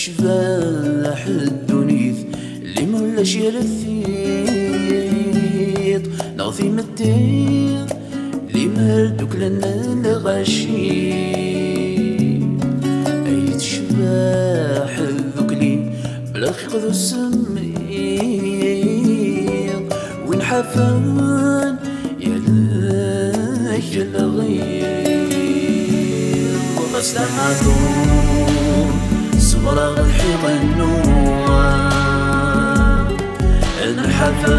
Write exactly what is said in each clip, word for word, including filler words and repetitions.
Tecbeḥ ddunit, limer ulac yir tiṭ neɣ timetti, limer dduklen lɣaci. Ay tecbeḥ tdukli, bla lxiq d usemmiḍ, win ḥafen yal lɣiḍ. Ɣas d amaɛṭur, ṣebreɣ lḥiɣ nnuɣ. Nḥafa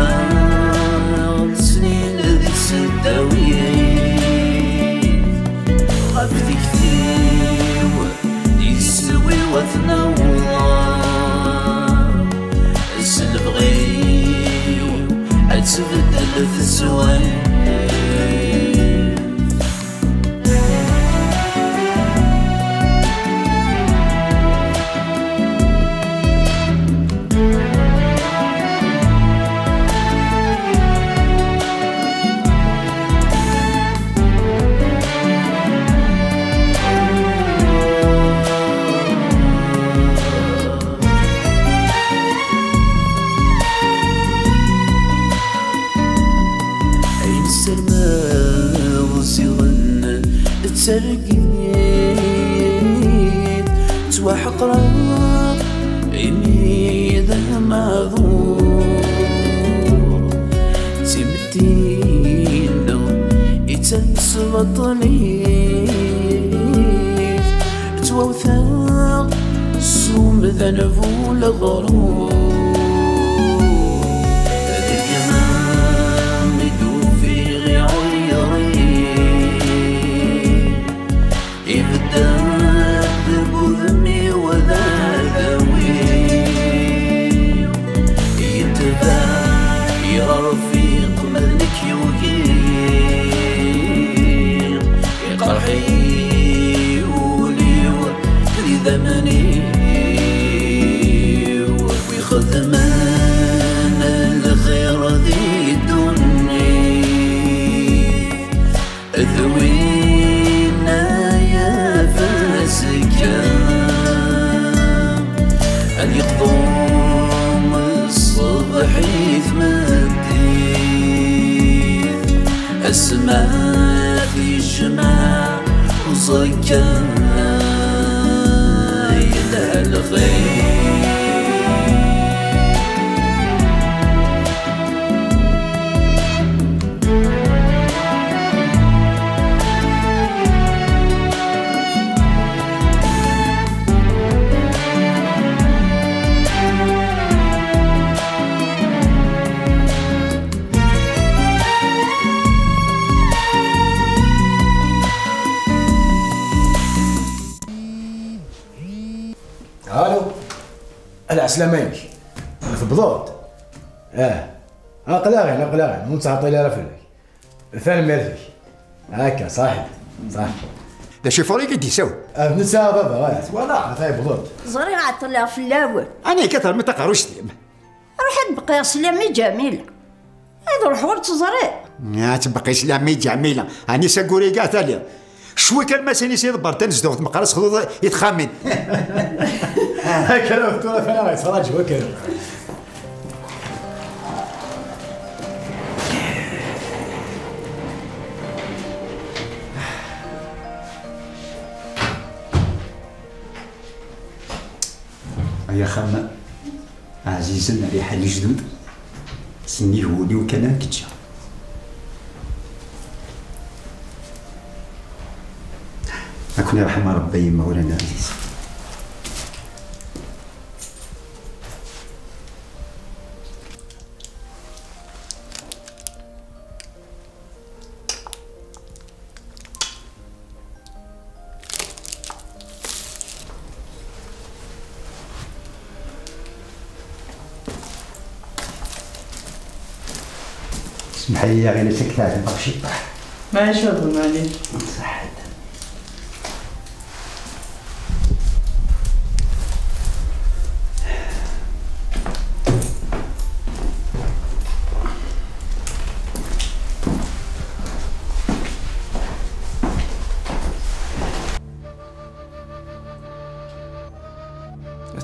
snin di tseddawit, ɣef tikti-w, yeswi-w ad t-naweḍ. S lebɣi-w ad tbeddel teswiɛt. Ayen ssermeɣ ziɣen d targit, ttwaḥeqreɣ imi d amaɛdur. D timetti-nneɣ i d tamesbaṭlit, ttwawteɣ s umdan bu leɣrur. Deg-m i d-ufiɣ iɛeyren, ibedden deg udem-iw d adawi. Yetbeɛ irfiq ma d nekk yugi, iqerḥ-iyi wul-iw d idammen-iw. Wi xedmen lxir di ddunit, d winna yaf azekka, ad yeqḍu ṣṣbeḥ i tmeddit, asma tijmeɛ uẓekka yelha lxir. Allo. Ɛeslama-inek. Tewwḍeḍ-d? Ah. Aql-aɣ-in, aql-aɣ-in. Ur nettɛeṭṭil ara fell-ak. Tanemmirt-ik. Akka, ṣaḥit. Ṣaḥ. D acu i d-yessawel? Ah, d netta a baba, ah. Twalaḍ? Ata yewweḍ-d. Ẓriɣ ɛeṭṭleɣ fell-awen. Ɛni akka termiḍ taqerrust-im? Ruḥ ad tbeqqiḍ s Lami Ǧamila. Ad ruḥeɣ ur tt-ẓriɣ. Ad tbeqqi s Lami Ǧamila. Ɛni s aggur-agi ad taliḍ? Cwi kan ma s-in-is iḍebber tanezduɣt meqqar ad texduḍ i texxamin. Akka tura fana yettfaraǧ wakal. Ay axxam ɛzizen, rriḥa n lejdud, sennig wul-iw kan ad k-ǧǧeɣ. Ad ken-irḥem Ṛebbi ay imawlan ɛzizen. Semḥ-iyi a ɣilas ad k-teɛjeb ciṭṭaḥ. Maɛlic a bu Maɛlic. Ṣaḥḥit.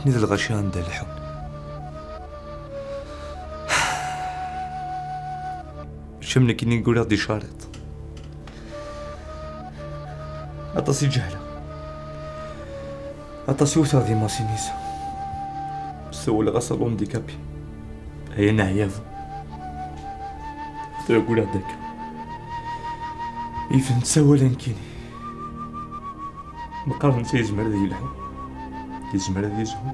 Nitni d lɣaci anda lḥun. Kečč am nekkini ggulleɣ di cariṭ. Aṭas i ǧehleɣ. Aṭas i wteɣ di masinisa. Sawleɣ-as a l'handicapé. Ay aneɛyab. Tura ggulleɣ-d akka. Ifen-d sawal nekkini. Meqqar netta yezmer ad yelḥu, yezmer ad yezhu.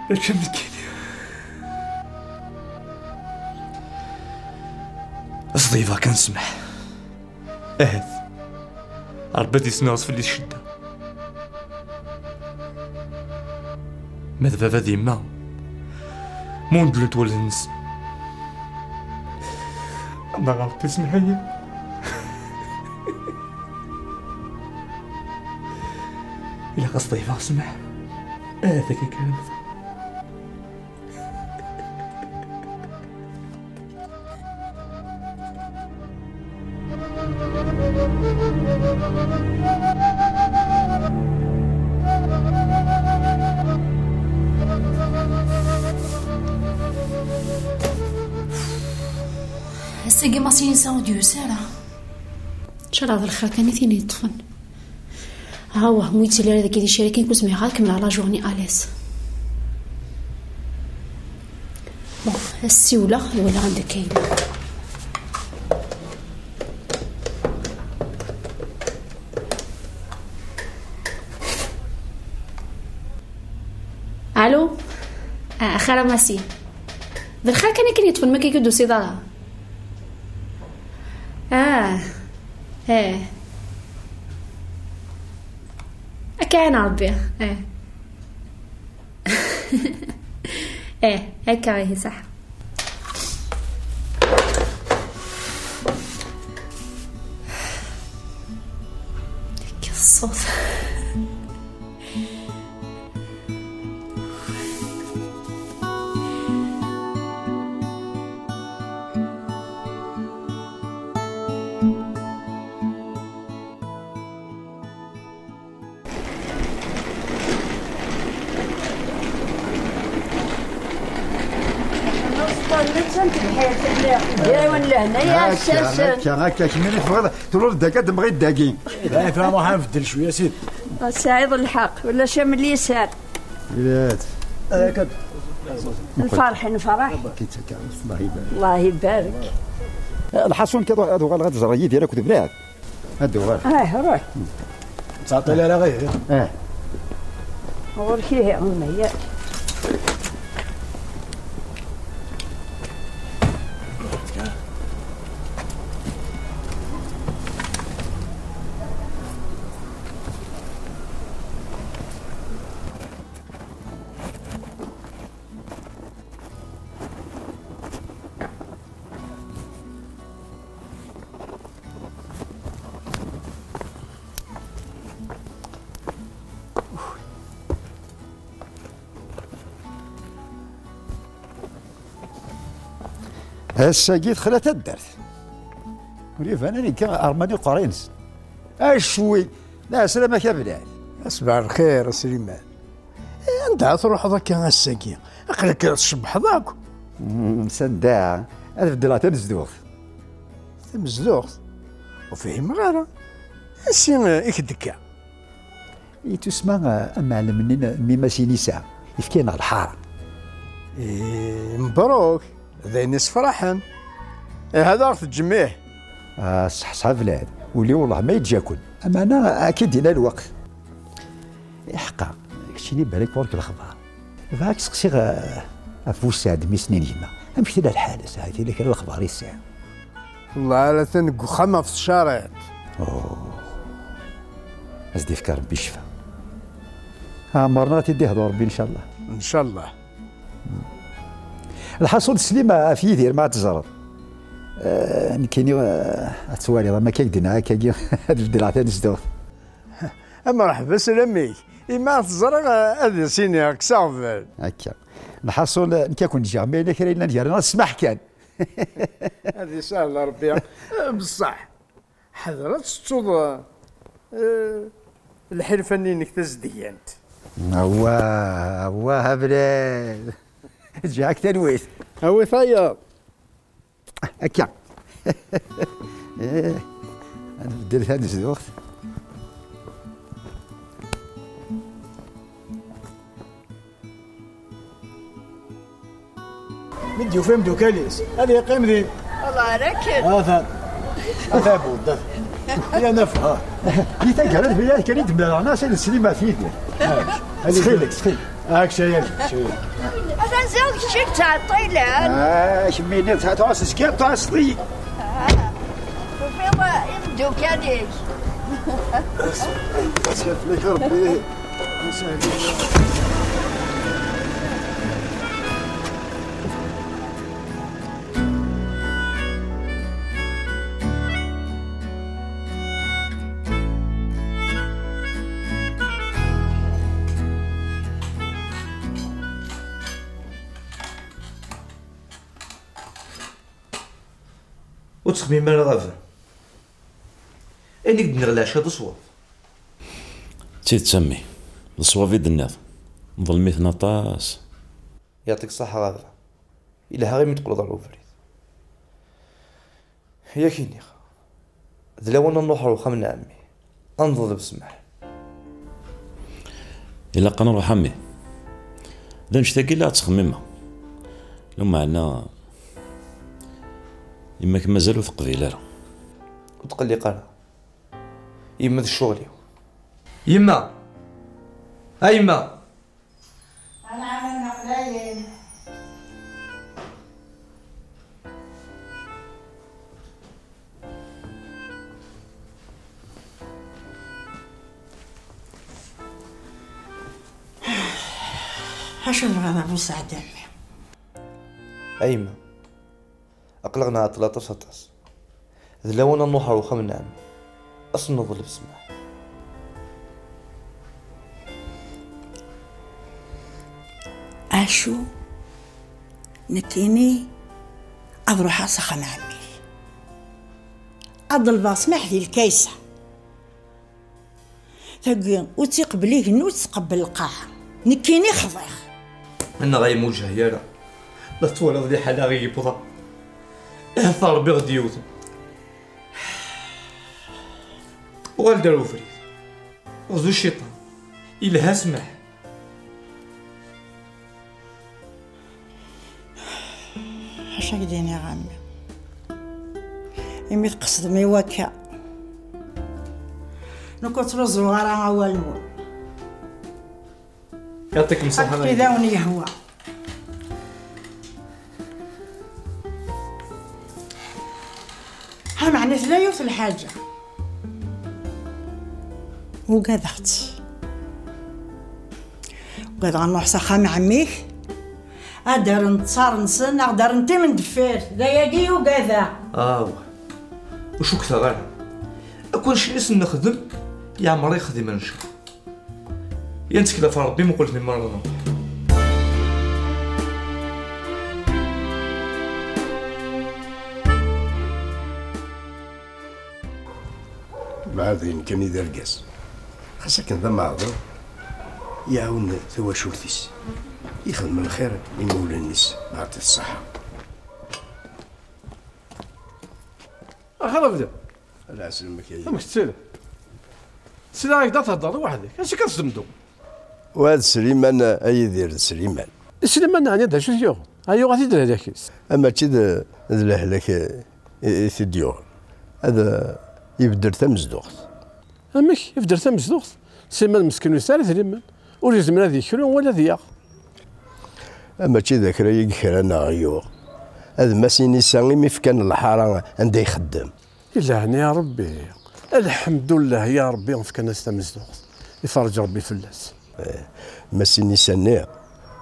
Mačči am nekkini. Ad s-ḍeybeɣ kan ssmaḥ. Ahat Ṛebbi ad yesnerẓ fell-i ccedda. Ma d baba d yemma, ma undlent wallen-nsen. Ama Ṛebbi semmeḥ-iyi. Ilaq ad s-ḍeybeɣ ssmaḥ. Ahat akka kan. Ass-agi Masinisa ur d-yusi ara. Ncallah d lxir kan i t-in-yeṭṭfen. Awah, mu yettili ara dagi di ccer akken, ur zmireɣ ara ad kemmleɣ la journée à l'aise. Bon, ad ssiwleɣ, ad waliɣ anda akka yella. Allô? Ah, axir a Masi. D lxir kan akken yeṭṭfen, ma akka ur d-tusiḍ ara. Ah, eh. Akka ɛin Ṛebbi, eh. Eh, akka ihi ṣaḥ. Akka ṣṣut. Diɛiwen lehna ya Akka, asasen. Akka, akka, kemmini tebɣiḍ tluleḍ dagi, ad d-temɣiḍ dagi. Ih, fehmeɣ ḥa nbeddel cwiya, sidi. Tesɛiḍ lḥeqq, ulac am liser. Ilat. Lferḥ nefreḥ. Kit akka, Allah ibarik. Allah ibarik. Lḥaṣun, ad uɣaleɣ ad ẓreɣ Yidir akked bnat. Ad d-uɣal. Ah, ruḥ. Ur ttɛeṭṭil ara ɣir. Ah. Ɣur-k ihi, a Maya. Ass-agi texla taddart. Ur iban ara nekk rman iqerra-ines. Acwi! La ɛeslama-k a Blal. Asbeḥ lxir a Sliman. Eh, anda ara truḥeḍ akka ass-agi? Aql-ak tcebbḥeḍ akk. Mm, s anda? Ad beddleɣ tamezduɣt. Tamezduɣt? Ur fhimeɣ ara. Ansi, eh, i k-d-tekka? Yettwasemma, eh, amɛellem-nni n Mmi Masinisa. Yefka-yaneɣ lḥara. Eh, mebruk. D ayen isefraḥen. Eh, ad aɣ-teǧǧem, ih. Ah, ṣṣeḥṣa Blal. Uli wellah ma yeǧǧa-ken. Ameɛna, ad k-id-yini lweqt. Iḥqa, keččini balak ɣur-k lexbar. Bɣiɣ ad k-seqsiɣ, eh, ɣef Busaɛd, mmi-s-nni n gma. Amek tella lḥal ass-a? Tella kra n lexbar i tesɛiḍ? Wellah, atan deg uxxam ɣef tcariḍt. Oh. Ad s-d-yefk Rebbi ccfa. Ɛemṛen ad t-id-ihdu Rebbi, ncallah. Ncallah. Lḥaṣul, teslim ɣef Yidir, ma ad teẓreḍ. Eh, nekkini, eh, ad twaliḍ, ama akka i k-d-nniɣ, akkagi, ad beddleɣ tanezduɣt. Amerḥba, slam-ik. Imi ad teẓreɣ, eh, ad as-iniɣ, kkes aɣbel. Akka. Lḥaṣul, eh, nekk ad ken-ǧǧeɣ, ma yella kra yellan gar-aneɣ, ssmaḥ kan. Ad isahel Rebbi. Eh, beṣṣeḥ. Ḥader ad tettuḍ, eh, lḥirfa-nni-inek tazedgant. Awah, awah, abrid. Ǧǧiɣ-ak talwit. Awi tayeḍ. Akka. Eh, ad nbeddel tanezduɣt. Mi d-yufa imeddukal-is, ad yeqqim din. Atan. Atan budda. Ya nafha. Di taggara d wiyaḍ kan i d-mlaleɣ nas ad neslim ɣef Yidir. Ttxil-k, ttxil-k. Ak cayal, cayal. Atan ziɣ d kečč i yettɛeṭṭilen. Ah, kemmini tɛeṭṭaṣ zgiɣ tɛeṣṭi. Ah, tufiḍ imeddukal-ik. Asfel-ik Rebbi. Ur ttxemmim ara ɣef ayen i k-d-nniɣ leɛca d ṣṣwab. D tidet a mmi, d ṣṣwab i d-tenniḍ. Nḍlem-iten aṭas. Yeɛṭik ṣṣeḥḥa a baba. Yelha imi d-teqqleḍ ɣer ubrid. Yak iniɣ, d lawan ad nruḥ ɣer uxxam n ɛemmi, ad neḍleb ssmaḥ. Ilaq ad nruḥ a mmi. D annect-agi i la ttxemmimeɣ. Lameɛna yemma-k mazal ur teqbil ara. Ur tqelliq ara. Yemma d ccɣel-iw. Yemma! A yemma! Anɛam a Nna Xlayen. Acu tebɣiḍ a Bu Saɛd a mmi? A yemma, aql-aɣ nɛeṭṭel aṭas aṭas. D lawan ad nruḥ ɣer uxxam n ɛemmi, ad s-neḍleb ssmaḥ. Acu? Nekkini ad ruḥeɣ s axxam n ɛemmi-k. Ad ḍelbeɣ ssmaḥ di lkaysa. Tagi ur tt-iqebbel igenni, ur tt-tqebbel lqaɛa. Nekkini xḍiɣ. Annaɣ ay muǧah yara. La twalaḍ liḥala i yewwḍa. Ahat Ṛebbi ɣ-d-yewten. Uɣal-d ar ubrid. Ɣzu cciṭan. Ilha ssmaḥ. Ḥaca k-d-iniɣ a mmi. Imi tqesdem i wakka. Nekk ur ttruẓuɣ ara awal-nwen. Yeɛṭikem ṣṣeḥḥa. Akka i d awen-yehwa. Ha meɛna tella yiwet lḥaǧa. Ugadeɣ-tt. Ugadeɣ ad nruḥ s axxam n ɛemmi-k, ad d-rren ttaṛ-nsen, ad ɣ-d-rren timendeffirt. D ayagi i ugadeɣ. Aw, ur cukkteɣ ara. Akk annect i sen-nexdem, yeɛmer ixdem annect-a. Ya nettkel ɣef Ṛebbi, muqel melmi ara nruḥ. Mɛad d ayen kan i d argaz. Xas akken d ameɛḍur, iɛawen tawacult-is, ixdem lxir i imawlan-is, ɛṭi-t ṣṣeḥḥa. Axir abdi. Ala ɛeslama-k a Yidir. Amek tettiliḍ? Sliɣ-ak-d ad theddreḍ weḥd-k. Acu akka tsemdu? Wa d Sliman, a Yidir, d Sliman. Sliman, ɛni d acu t-yuɣen? Ay yuɣ-it-id lehlak-is? A mačči d, d lehlak i, i t-id-yuɣen. Ad, ibeddel tamezduɣt. Amek? Ibeddel tamezduɣt? Sliman meskin ur yesɛi ara idrimen. Ur yezmir ad yekru wala ad yaɣ. A mačči d akra i yekra neɣ yuɣ. Ad Masinisa imi fkan lḥara anda ixeddem. Ilahni ya Ṛebbi, lḥemdullah ya Ṛebbi, fkan-as tamezduɣt, iferreǧ Ṛebbi fell-as. Eh, Masinisa-nni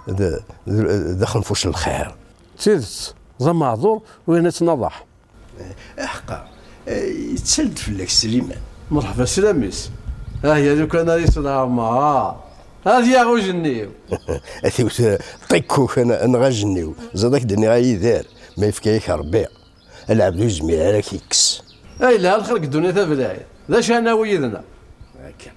d, d, d axenfuc n lxir. D tidet, d ameɛḍur, u yerna yettnaḍaḥ. Eh, aḥeqqa, eh, yettal-d fell-ak Sliman. Mṛeḥba sslam-is. Ah, ya lukan ara yesleɣ Ɛmer. Ad yaɣ ujenniw. Ad t-iwet ṭikkuk n-, neɣ ajenniw. Ẓad ak-d-nniɣ a Yidir, ma yefka-yak Ṛebbi, a lɛebd ur yezmir ara ad k-ikkes. Ay yelha lxir deg ddunit a Belɛid. D acu ara nawi yid-neɣ? Akka.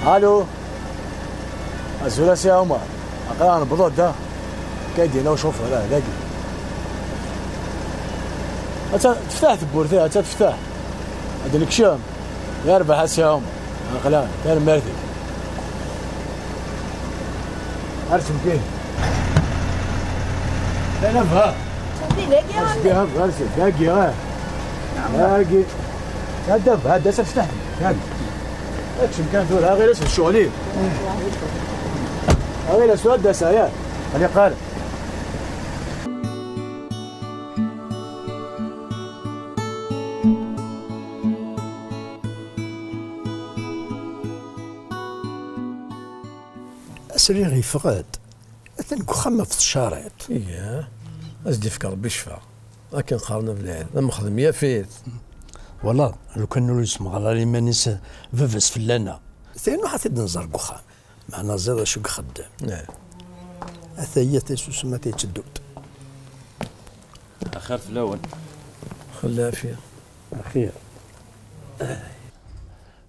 Allo. Azul a Si Ɛumar. Aql-aɣ newweḍ-d da. Akka i d-yenna ucufur, ah, dagi. Atta teftaḥ tewwurt, atta teftaḥ. Ad d-nekcem. Yerbeḥ a Si Ɛumar. Aql-aɣ, tanemmirt-ik. Ar ttmekkihin. Lana bha. Dagi, ar ttmekkihin, ar ttmekkihin. Dagi, ah. Dagi. Hada bha, hada teftaḥ. Hada. Akken kan tura, ɣir as d ccɣel-im. Ɣir as tura d-as, ya. Xli qal. Sriɣ yeffeɣ-d. Atan deg uxxam ɣef tcariṭ. Iya, ad s-d-yefk Rebbi ccfa. Akken qqaren a Belɛid, amexdem yaf-it. Wala, lukan ur yesmeɣrar ara iman-is baba-s fell-aneɣ. Taynu ad t-id-nẓer deg uxxam. Meɛna ẓid acu i ixeddem. Ata iyyat isusem ad yetteddu-d. Axir fell-awen. Xella afya. Axir.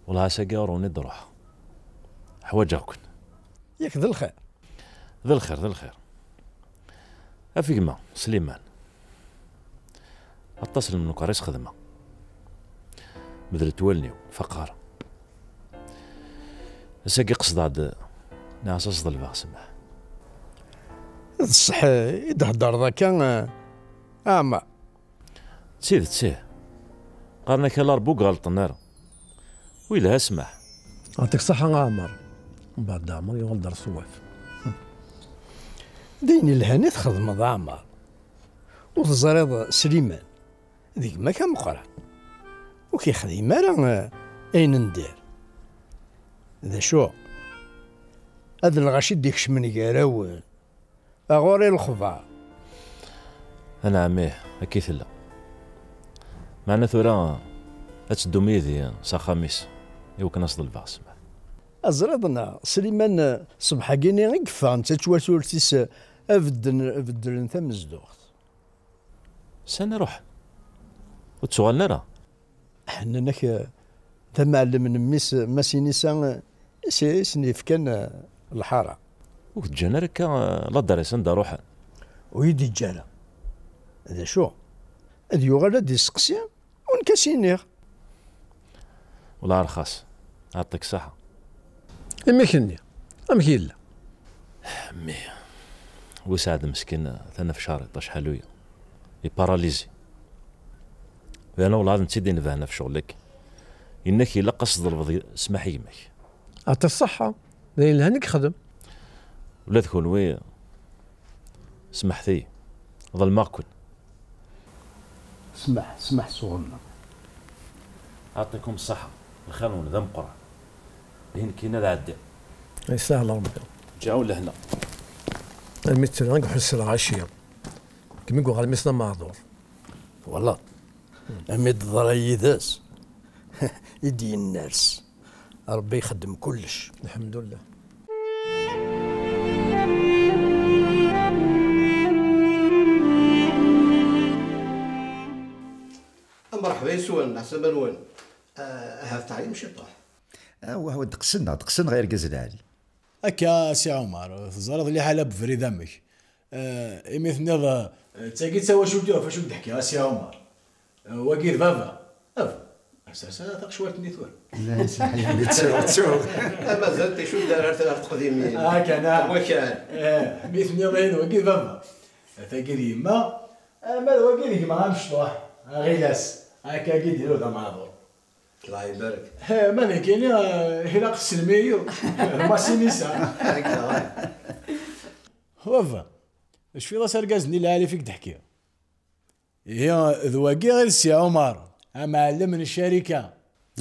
Wellah ass-agi ur wen-id-ruḥeɣ. Ḥwaǧeɣ-ken. Yak d lxir. D lxir, d lxir. Af gma Sliman. Aṭas n lemnukar i sxedmeɣ. Medlet wallen-iw, faqeɣ ara. Ass-agi qesdeɣ-d, nniɣ-as ad s-ḍelbeɣ ssmaḥ. D ṣṣeḥ i d-theddreḍ akka, a Ɛmer? D tidet, ih. Qqaren-ak ala Rebbi ur iɣelṭen ara. Wi yelha ssmaḥ. Ɛṭik ṣṣeḥḥa a Ɛmer. Mbeɛd Ɛmer yuɣal-d ar ṣṣwab. D ayen yelhan i txedmeḍ a Ɛmer. Ur teẓriḍ Sliman d gma-k ameqqran. Ur k-yexdim ara, eh, ayen n dir. D acu? Ad lɣaci d-ikecmen gar-awen. Ɣur-i lexbar. Anɛam, ih, akka i tella. Meɛna tura ad teddum yid-i s axxam-is i wakken ad s-ḍelbeɣ ssmaḥ. Teẓriḍ neɣ Sliman, ṣṣbeḥ-agi-nni i yeffeɣ netta d twaturt-is, bedden, beddlen tamezduɣt. Sani ruḥen? Ur d-ttuɣalen ara? Ḥennan-ak, eh, d amɛellem n mmi-s, Masinisa, eh, i s-, i sen-yefkan, eh, lḥara. Ur k-ǧǧan ara akka, eh, ladres anda ruḥen? Ur yi-d-iǧǧa ara. D acu? Ad yuɣal ad d-isteqsi, u nekk ad s-iniɣ. Wala rxas, ɛṭik ṣṣeḥḥa. Imi k-nni, amek yella? Mmi, Wesɛed meskin, atan ɣef cariṭ acḥal uya. Iparalizi. Yerna welɛad netta i d-inebhen ɣef ccɣel-agi. Yenna-k ilaq ad s-tḍelbeḍ ssmaḥ i gma-k. Ɛṭi ṣṣeḥḥa, d ayen yelhan i yexdem. Ula d kunwi, smeḥt-iyi, ḍelmeɣ-ken. Smaḥ, smaḥ sɣur-neɣ. Ɛṭikum ṣṣeḥḥa, lxir-nwen d ameqqran. Ihi nekkini ad ɛeddiɣ. Yesahel Rebbi. Ǧǧiɣ-awen lehna. Almi d tura i iḥus lɣaci. Kemmini deg uɣermis d ameɛḍur. Wala, ami d-teḍra yid-s, i d-yenners. Rebbi ixeddem kullec. Lḥemdullah. Mreḥba yes-wen, leɛsama-nwen. Ah, ahat teɛyam ciṭuḥ. Ah, wah, deqsen-aɣ, deqsen-aɣ irgazen lɛali. Akka, a Si Ɛumar, teẓriḍ liḥala n ubrid amek. Eh, imi tenniḍ, eh, d tagi d tawacult-iw ɣef wacu i d-ḥkiɣ, a Si Ɛumar. Eh, wagi d baba. Baba. Sers ara taqecwalt-nni tura. Ttuɣ, ttuɣ. Mazal ticudd ar, ar teqdimin. Ah, kan, ah. Wakal. Eh, mi tenniḍ ayen, wagi d baba. Tagi d yemma. Ama d wagi d gma amecṭuḥ. Aɣilas. Akkagi d-ilu d amaɛḍur. Allah ibarek. He, ma d nekkini, eh, ilaq tselmi-yi. Masinisa. Baba, tecfiḍ-as argaz-nni lɛali i k-d-ḥkiɣ? Ihi, d wagi i d Si Ɛumar, amɛellem n ccarika.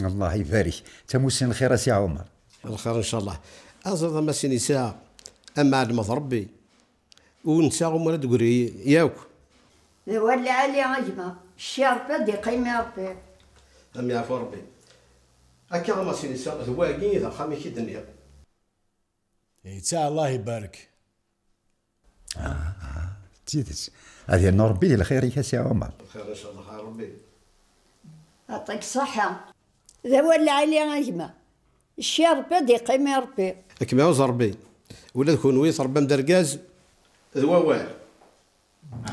Allah ibarek. Tamussni n lxir a Si Ɛumar. Lxir, ncallah. Aẓiḍ a Masinisa, amɛellem d Rebbi. U netta umi ara d-tegri yakk. D awal lɛali a gma, cci Rebbi ad d-iqqim i Rebbi. Am yeɛfu Rebbi. Akka a Masinisa, d wagi i d axxam-ik i d-nniɣ. Yettaɛ Allah ibarek. Ah, ah, d tidet. Ad yernu Rebbi di lxir-ik a Si Ɛumar. Lxir ncallah a Rebbi. Ɛṭik ṣṣeḥḥa. D awal lɛali a gma. Cci Ṛebbi ad iqqim i Ṛebbi. Ad kem-iɛuzz Ṛebbi. Ula d kunwi tṛebbam-d argaz d wawal.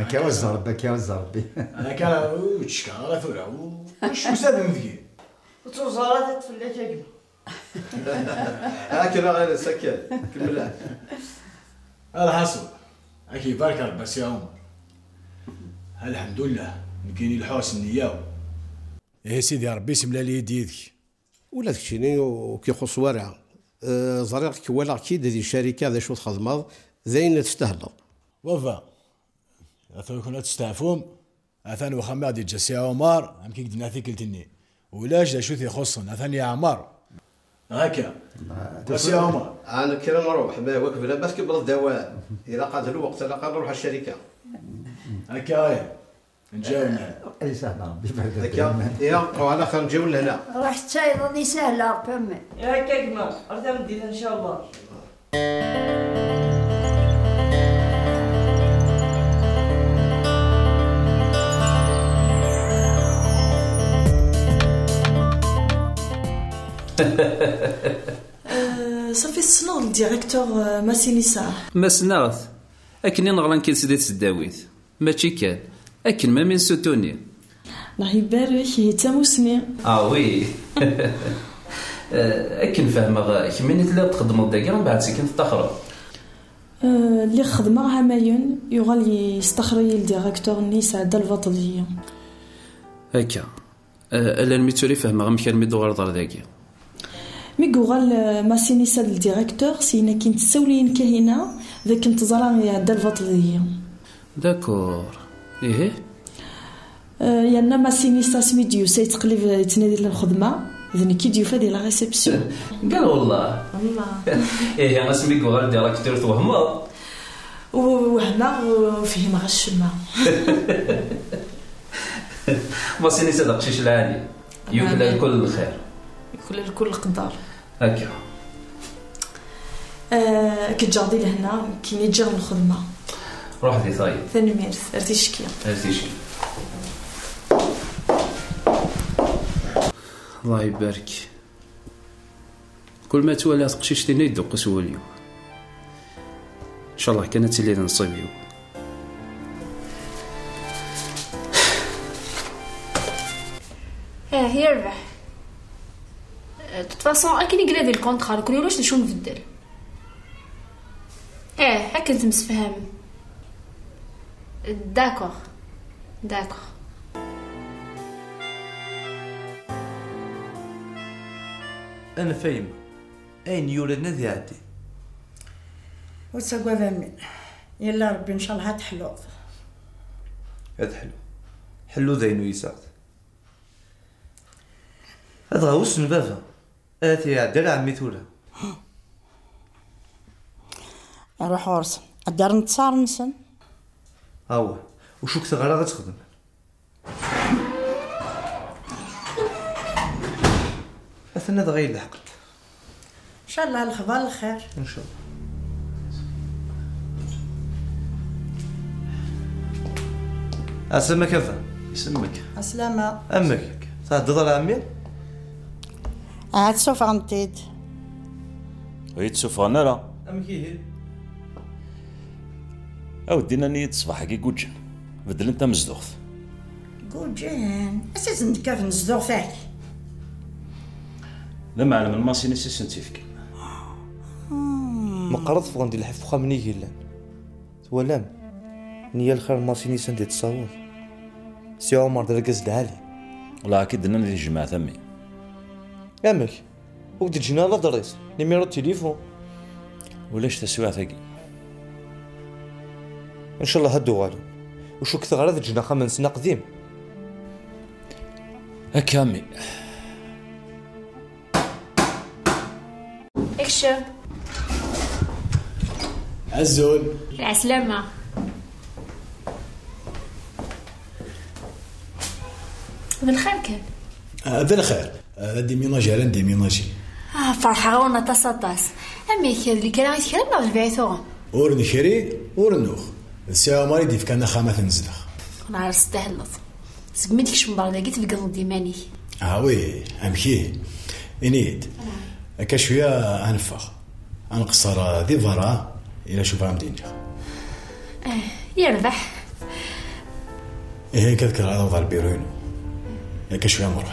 Akka i iɛuzz Ṛebbi, akka i iɛuzz Ṛebbi. Akka ur ttcekkar ara tura. Ur, ur cusaden deg-i. Ur ttuẓar ara tiṭ fell-ak a gma. Akken a ɣiles akken. Kemmel. Alḥaṣul, ad k-ibarek Ṛebbi a Si Ɛumer. Alḥemdullah, nekkini lḥuɣ s nniya-w. Ihi Sidi Ṛebbi semlal-iyi-d yid-k. Ula d keččini ur k-ixuṣṣ wara. Eh, ẓriɣ-k, walaɣ-k-id di ccarika d acu txedmeḍ, d ayen testahleḍ. Baba, atan kun ad testeɛfum, atan wexxam i ɣ-d-yeǧǧa Si Ɛumer, amek i k-d-nniɣ tikkelt-nni. Ulac d acu t-ixuṣṣen, atan yeɛmer. Akka. A Si Ɛumer. Ɛni kra nruḥ, ma wakbel ma tkebleḍ-d awal. Ilaq ad lweqt, ilaq ad nruḥ ar ccarika. Akka, aya. Nǧawna. Ay sahla Ṛebbi, barek. Akka, ya, qwa ala xir, nǧaw lehna. Ruḥ d tayeḍ ad isahel Ṛebbi a mmi. Akka gma, ar tameddit ncallah. Euh, صافي تسنغ الديريكتور، آه، ماسينيسا. ما سنغت. أكن نغلان كيس دي تسداويت. Mačči kan. Akken ma min sutuni. Allah ibarek, ihi d tamusni. Ah oui. Eh, akken fehmeɣ, kemmini telliḍ txeddmeḍ dagi, mbeɛd seg-kin tettaxreḍ. Eh, lliɣ xedmeɣ ɛamayen, yuɣal yestaxer-iyi ldirektur-nni, yesɛedda lbaṭel deg-i. Akka. Eh, alarmi d tura i fehmeɣ amek armi d-tuɣaleḍ ɣer dagi. Mi yuɣal, eh, Masinisa d ldirektur, syin akkin tessawel-iyi-n Kahina d akken teẓra iɛedda lbaṭel deg-i. D'accord. Ihi? Eh, yerna Masinisa asmi d-yusa yettqellib, eh, yettnadi lxedma, d nekk i d-yufa di la réception. Qal wallah. Wallah. Ihi asmi yuɣal directeur twehmeḍ? Wehmeɣ, ur fhimeɣ acemma. Masinisa d aqcic lɛali. Yuklal kul lxir. Yuklal kul leqder. Akka. Eh, ad k-ǧǧeɣ di lehna, nekkini ǧǧiɣ lxedma. Ruḥ di tayeḍ. Tanemmirt, ar ticki. Ar ticki. Allah ibarek. Kul ma ttwaliɣ taqcict-inna yedduqqes wul-iw. Ncallah kan ad tili d nnṣib-iw. Eh, yerbeḥ. De toute façon, akken i yella di lkunṭra, nekkni ulac d acu nbeddel. Eh, akken temsefhamem. D'accord. D'accord. Anef a yemma. Ayen yuran ad iɛeddi. Ur ttagad a mmi. Yella Rebbi, ncallah ad teḥluḍ. Ad ḥlu. Ḥellu d ayen uyseɣ. Ad ɣawsen baba. Ad iɛeddi ar ɛemmi tura. Ruḥ ɣur-sen. Ad d-rren ttaṛ-nsen. Awah, ur cukteɣ ara ad txedmen. Atan ad ɣ-yelḥeq. Ncallah lexbar lxir. Ncallah. Asamak a baba. Iselmek. Aslama. Amek? Tɛeddaḍ ar ɛemmi? Ahat ssufɣen-t-id. Ur yi-d-ssufɣen ara. Amek ihi? A weddi, nnan-iyi-d ṣṣbeḥ-agi guǧǧen, beddlen tamezduɣt. Guǧǧen? Asazen-d kan tmezduɣt-agi. D amɛellem n Masinisa i sen-tt-ifkan. Hmm. Meqqar ad ffɣen di lḥif n uxxam-nni i yellan. Twalam? Nniya lxir n Masinisa anda i d-tessaweḍ. Si Ɛumer d argaz lɛali. Wala ak-id-nnan di tejmaɛt a mmi. Amek? Ur k-d-ǧǧin ara ladres, numéro de téléphone? Ulac taswiɛt-agi. Ncallah ad d-uɣalen. Ur cukteɣ ara ad ǧǧen axxam-nsen aqdim. Akka a mmi. Ekcem. Azul. Lɛeslama. D lxir kan. Ah, d lxir. Ah, d déménager ara ndéménager. Ah, ferḥeɣ-awen aṭas, aṭas. Amek, d lekra i tekrem neɣ d lbiɛ i tuɣem? Ur nekri, ur nuɣ. D Si Ɛumer i d-yefkan axxam ad t-nezdeɣ. Neɛref testahleḍ. Segmi d-kecmeḍ ɣer dagi, tbeggneḍ-d iman-ik. Ah oui, amek ihi? Ini-yi-d. Ah. Akka cwiya ad neffeɣ. Ad nqeṣṣer di berra, ila acu bɣiɣ ad m-d-iniɣ. Yerbeḥ. Ihi akka ad kkreɣ ad awḍeɣ ɣer lbiru-inu. Akka cwiya ad nruḥ.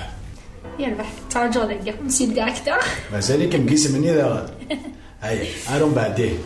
Yerbeḥ. Ttṛaǧuɣ dagi, monsieur le directeur. Mazal-ikem deg yisem-nni daɣen. Aya, ar umbeɛd ihi.